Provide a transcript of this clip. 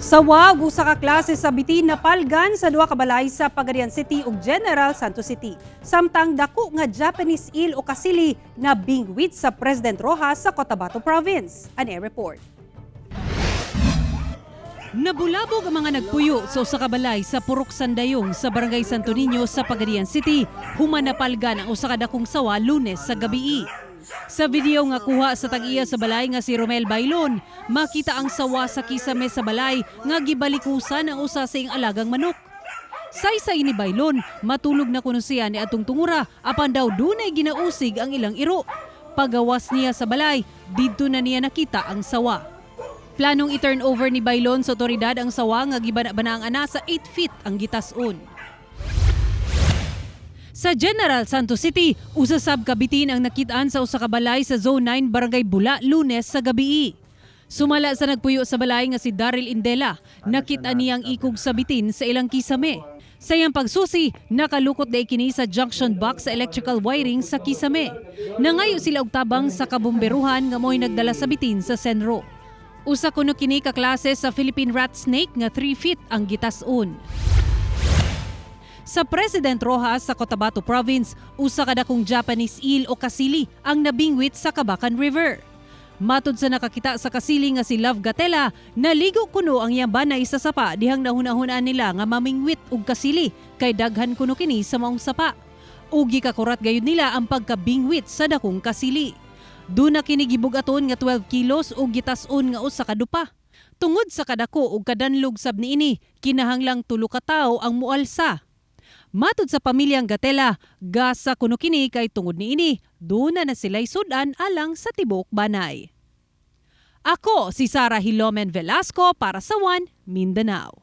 Sawa ug usa ka klase sa bitin napalgan sa duha ka balay sa Pagadian City ug General Santos City. Samtang dako nga Japanese eel o kasili na bingwit sa President Roxas sa Cotabato Province. An report. Nabulabog ang mga nagpuyo sa usa ka balay sa Purok Sandayong sa Barangay Santo Niño sa Pagadian City. Human napalgan ang usa ka dakong sawa Lunes sa gabii. Sa video nga kuha sa tag-iya sa balay nga si Romel Bailon, makita ang sawa sa kisame sa balay nga gibalikusan ang usa sa iyang alagang manok. Saysay ni Bailon, matulog na kuno siya ni atong tungura apan daw dunay ginausig ang ilang iro. Pagawas niya sa balay, didto na niya nakita ang sawa. Planong i-turn over ni Bailon sa otoridad ang sawa nga gibana-bana ang ana sa 8 feet ang gitason. Sa General Santos City, usa sab ka bitin ang nakitaan sa usa ka balay sa Zone 9, Barangay Bula, Lunes sa gabii. Sumala sa nagpuyo sa balay nga si Daryl Indela, nakita niyang ikog sa bitin sa ilang kisame. Sa iyang pagsusi, nakalukot day kini sa junction box sa electrical wiring sa kisame. Nangayo sila og tabang sa kabomberuhan nga mo'y nagdala sa bitin sa CENRO. Usa kuno kini ka klase sa Philippine rat snake nga 3 feet ang gitason. Sa President Roxas sa Cotabato Province, usa ka dakong Japanese eel o kasili ang nabingwit sa Kabacan River. Matod sa nakakita sa kasili nga si Love Gatela, naligo kuno ang iyang banay sa sapa dihang nahuna-hunaan nila nga mamingwit og kasili kay daghan kuno kini sa maong sapa. Ug gikakurat gayud nila ang pagkabingwit sa dakong kasili. Duna kini gibug-aton nga 12 kilos ug gitas-on nga usa ka dupa. Tungod sa kadako ug kadanlog sab niini, kinahanglang tulo ka tawo ang mualsa. Matod sa pamilyang Gatela, gasa kuno kini kay tungod niini, duna na sila'y sudan alang sa tibuok banay. Ako si Sara Hilomen Velasco para sa One Mindanao.